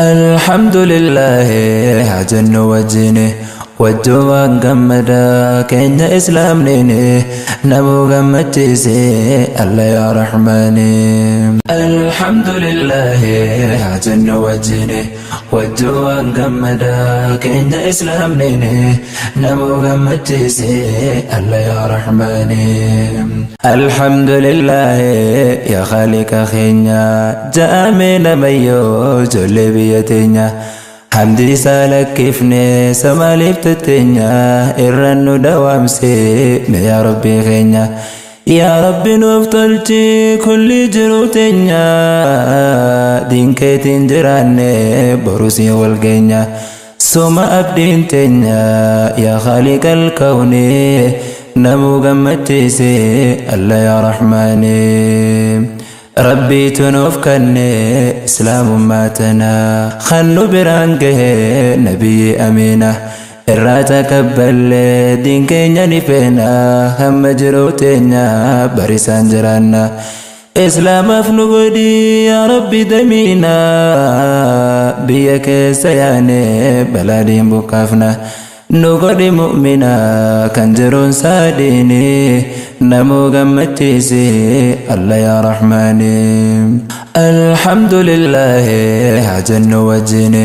Alhamdulillaahi haa jennu wajjini wajjumaan gammadaa keenya islaamniin namuu gammachiise alla yaa rahmaani. Alhamdulillaahi haa jennu wajjini wajjumaan gammadaa keenya islaamniin namuu gammachiise alla yaa rahmaani. Alhamdulillaahi yaa khaaliqa keenya ja'amee namayyoo ijoollee biyya teenya. Hamdi isaa lakkifne samaaliif tetteenya irraan nu dawaamse mee yaa rabbii keenya. Yaa rabbi nuuf tolchi kulli jiruu teenya diin keetiin jiraanne boru siin wal geenya. Suma abdiin teenya yaa khaaliqal kawni namuu gammachiise alla yaa rahmaani. Rabbiitu nuuf kanne islaamummaa tana kan nu biraan gahe nabiyyi amiina. Irraa taqabballe diin keenya ni feena hamma jiruu teenya barisaan jiraanna. Islaamaaf nu godhi yaa Rabbi damiina biyya keessa yaane balaa diin buqqaafna. Nu godhi mu'mina kan jiruun saadiini namuu gammachiisi alla yaa rahmaani. Alhamdulillaahi haa jennu wajjini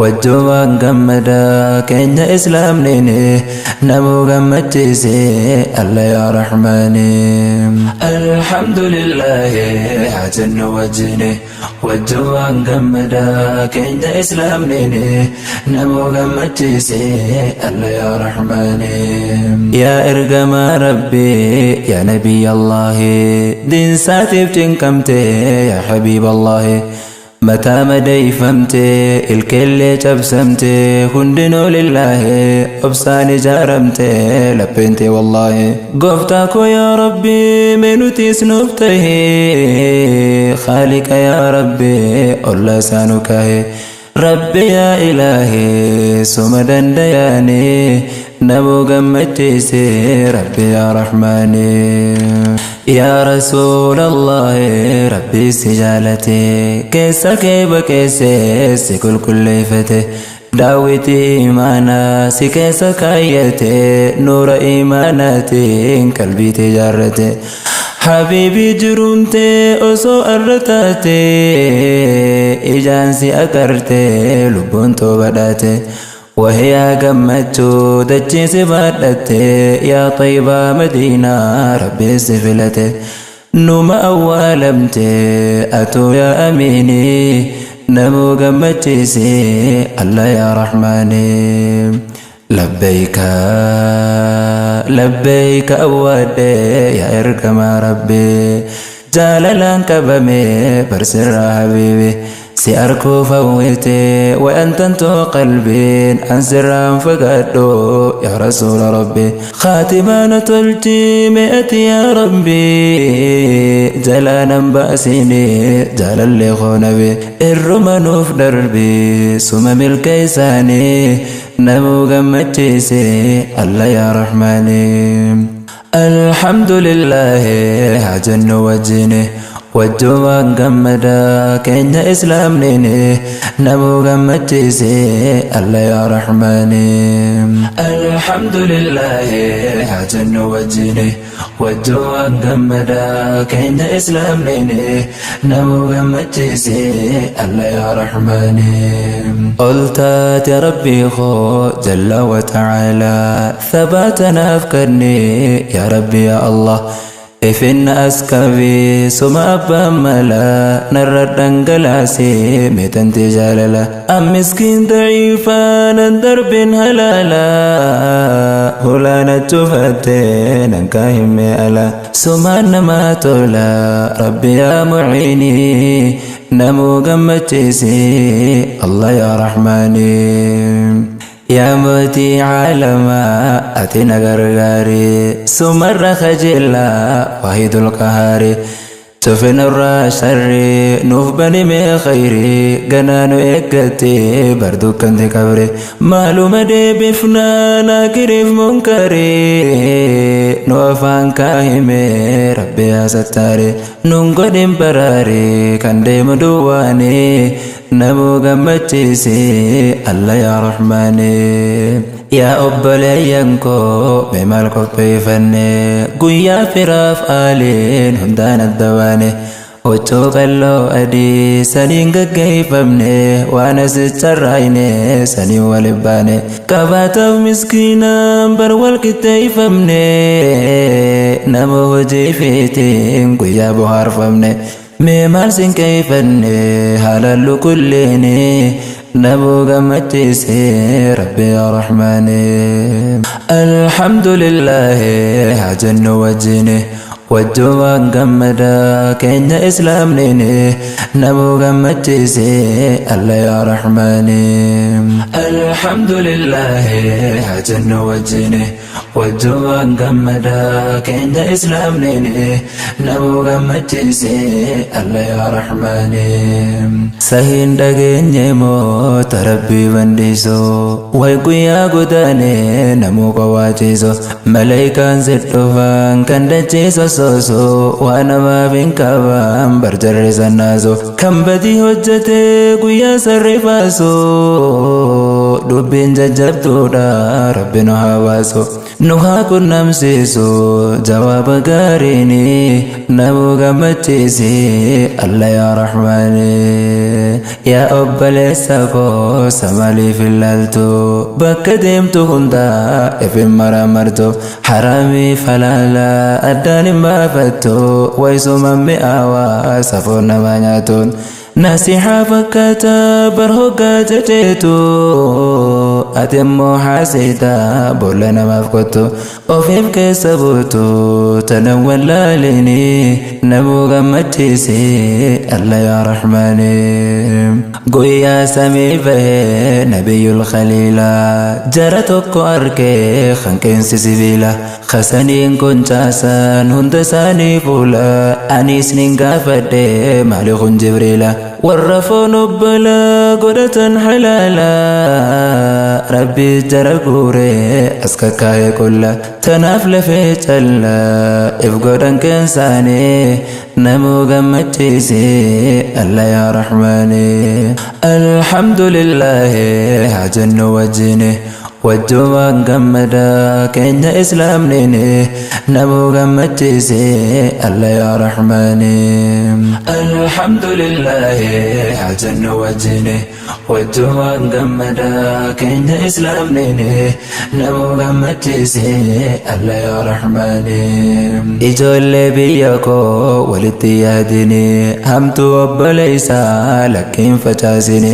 wajjumaan gammadaa keenya islaamniin namuu gammachiisi alla yaa rahmaani. Alhamdulillaahi haa jennu wajjini wajjumaan gammadaa keenya islaamniin namuu gammachiisi alla yaa rahmaani. Yaa ergamaa rabbii yaa nabiy Allaahi diinsaatiif cinqamte yaa habiib Allaahi. Mataa madeeyfamte ilkeellee cabsamte hundinuu lillaahi obsaan ijaaramte lapheen tee wallaahi. Gooftaa koo yaa rabbi mee nutiis nuuf tahi khaaliqa yaa rabbi olla isaa nu kaahi. Rabbi yaa ilaahi suma dandayaani namuu gammachiisi rabbi yaa rahmaani. Yaa rasuulallaahi rabbi si jaalate keessa kee baqeesse si qulqulleeffate daawwitii imaanaa si keessa kaayyate nuura imaanaatiin qalbii tee jaarrate. Habiibii jiruun tee osoo arra taate ijaan si agarte lubbuun too badhaate. Wahiyaa gammachuu dachii si baadhatte yaa xaybaa madiinaa rabbii si filate. Numa awwaalamte atuu yaa amiinii namuu gammachiisi alla yaa rahmaanii. Labbayka labbayka awwaadhe yaa ergamaa rabbii jaalalaan qabame barsirraa habiibi si arkuuf hawwite wa'antantoo qalbiin an sirraan fagaadhu yaa rasuula rabbi khaatimaa na tolchi me'ati yaa rabbi jalaa nan baasini jaalallee koo nabi irruma nuuf darbi suma milkeessaanii namuu gammachiise alla yaa rahmaani. Alhamdulillaahi haa jennu wajjini wajjumaan gammadaa keenya islaamniin namuu gammachiise alla yaa rahmaani. Alhamdulillaahi haa jennu wajjini wajjumaan gammadaa keenya islaamniin namuu gammachiise alla yaa rahmaani. Ol taate rabbii koo jalla wa ta'aalaa thabaata naaf kenni yaa rabbi yaa Allah. Ifinna as qabi suma abbaan mala narra dhangalaase meetanti jaalala. An miskiin daciifaa nan darbin halaala hulaana cufatte nan kaahime ala. Sumaan namaa tola rabbi yaa muciini namuu gammachiisi Allah yaa rahmaani. Yaa mootii caalamaa ati na gargaari sumarra kajeellaa waahidul qahaari. Tufi nurraa sharri nuuf bani mee khayri ganaa nu eeggatte bar dukkanti qabri maaluma deebifnaa naakiriif munkari nu afaan kaahime rabbi yaa sattaari nun godhin baraari kan deemu duwwaani. Namuu gammachiisi Alla yaa Rahmaani. Yaa obboleeyyan koo, mee maal qopheeffanne? Guyyaa firaaf aaliin hundaan adda baane, huccuu qalloo adii saniin gaggeeffamne, waan asicharraayne saniin walin baane, qabaataaf miskiinaan bar wal qixxeeffamne, nama hojii feetiin guyyaa bohaarfamne. Mee maal sinqeeffanne? Haalallu kulliini namuu gammachiise Rabbi yaa Rahmaani. Alhamdulillaahi haa jennu wajjini, wajjumaan gammada keenya islaamnini, namuu gammachiise Alla yaa Rahmaani. Alhamdulillaahi haa jennu wajjini, wajjumaan gammada keenya islaamnini, namuu gammachiise Alla yaa Rahmaani. Sahiin dhageenye moo Rabbii bandiiso? Way guyyaa godaane namuu qawaachiso, malaayikaan si dhufan kan dachee sossooso, waa namaaf hin qaban barjarri sannaaso, kan badii hojjete guyyaa sarrifaaso, dubbiin jajjabduudha, Rabbi nu haa baasu, nu haa qunnamsiisu jawaaba gaariini, namuu gammachiisi Alla yaa Rahmaani. Yaa obboleessa koo, samaaliif ilaaltu? Bakka deemtu hundaa ifin maramartu, haraamiif halaala addaan hin baafattu, wayisuma mi'aawaa safoon nama nyaatuun nasihaa fakkaata bar hoggaa jajeetu, ati immoo haasita boolla namaaf kottu, ofiif keessa buutu tanan wallaalini, namuu gammachiisi Alla yaa Rahmaani. Guyyaa samii bahee Nabiyyul Khaliila, jara tokko arkee hanqeensi sibiila kasaniin koncaasan hunda isaanii fuula, anis nin gaafadhe, maali kun Jibriila? Warra foon obbolaa godhatan halaala, Rabbi jara guure as kakkaa'e qulla, tanaaf lafee callaa if godhan qeensaanii, namuu gammachiisi Alla yaa Rahmaani. Alhamdulillaahi haa jennu wajjini, wajjumaan gammada keenya islaamnini, namuu gammachiisi Alla yaa Rahmaani. Alhamdulillaahi haa jennu wajjini, wajjumaan gammada keenya islaamnini, namuu gammachiisi Alla yaa Rahmaani. Ijoollee biyya koo, walitti yaadini, hamtuu obboleessaa lakkiin facaasini,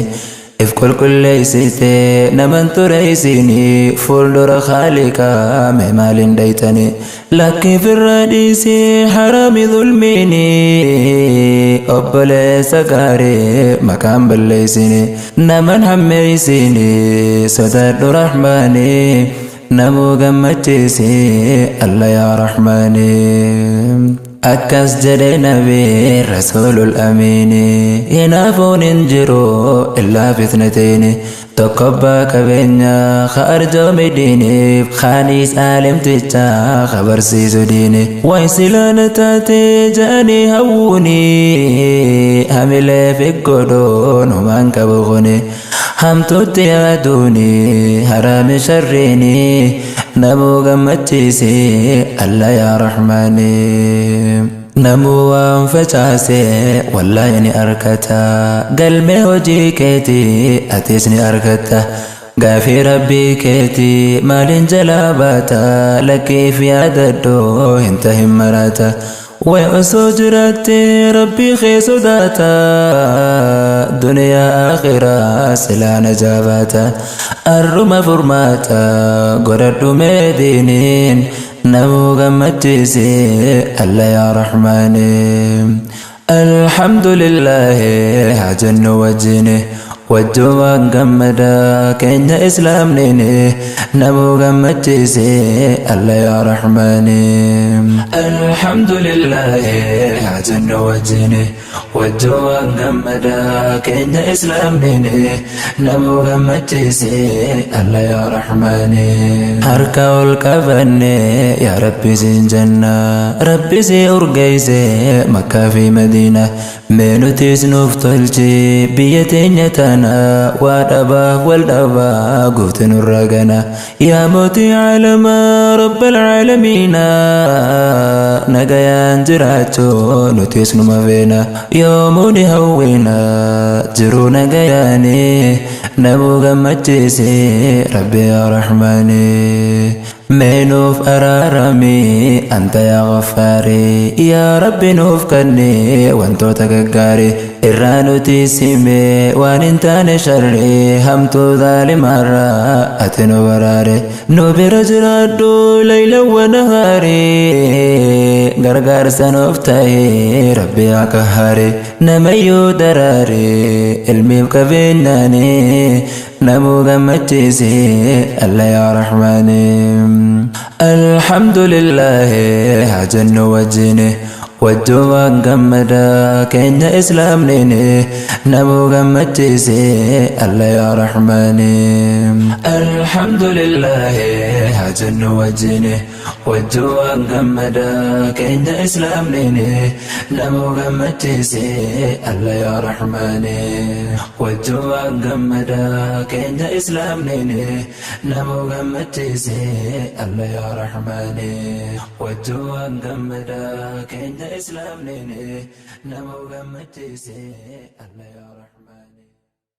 if qulqulleessite naman tureessini, fuuldura Khaaliqaa mee maaliin dhaytani? Lakkii firra dhiisii haraami zulmiini, obboleessa gaarii maqaan balleessini, naman hammeessini, sodaadhu Rahmaani, namuu gammachiisi Alla yaa Rahmaani. Akkas jedhe Nabi Rasuulul Amiini, hinaafuun hin jiru illaa fitnateeni, tokkobbaa qabeenya ka arjoome diiniif, kaaniis aalimticha ka barsiisu diini, way silaana taate ja'anii hawwuuni, hamilee figgodhoon humaan qabu kuni, hamtuutti yaaduuni haraami sharriini, namuu gammachiisi Alla yaa Rahmaani. Namuu waan facaase wallaahi ni argata, galmee hojii keetii atis ni argatta, gaafii Rabbii keetii maaliin jalaa baata? Lakkiif yaadadhu, hin tahin maraata. Way osoo jiraatte Rabbii kee sodaata, duniyaa akhiraa silaa najaa baata. Arruma furmaata godhadhu mee diiniin, namuu gammachiisi Alla yaa Rahmaani. Alhamdulillaahi haa jennu wajjini, Wajjumaan gammadaa keenya islaamniin namuu gammachiise alla yaa rahmaani. Alhamdulillaahi haa jennu wajjin wajjumaan gammadaa keenya islaamniin namuu gammachiise alla yaa rahmaani. Harka ol qabanne yaa rabbi siin jenna rabbi si urgeeyse makkaa fi madiina. Mee nutis nuuf tolchi biyya teenya tana waa dhabaa wal dhabaa goofte nurra gana yaa mootii caalamaa rabbal caalamiina nagayaan jiraachuu nutis numa feena yoomuu ni hawwina jiruu nagayaani namuu gammachiisi rabbi yaa rahmaani. Mee nuuf araarami anta yaa ghaffaarii yaa rabbi nuuf kanni wantoota gaggaarii irraa nuti sime waan hin taane sharrii hamtuu zaalimaarraa ati nu baraare nu bira jiraadhu layla wa nahaarii gargaarsa nuuf ta'e rabbi yaa qahhaari namayyuu daraare ilmiif qabeenyaanii namuu gammachiise alla yaa rahmaani. Alhamdulillaahi haa jennu wajjin wajjumaan gammadaa keenya islaamniin namuu gammachiise alla yaa rahmaani. Alhamdulillaahi haa jennu wajjin wajjumaan gammadaa keenya islaamniin namuu gammachiise alla yaa rahmaani. Wajjumaan gammadaa keenya islaamniin namuu gammachiise alla yaa rahmaani. Wajjumaan gammadaa keenya islaamniin namuu gammachiise alla yaa rahmaani.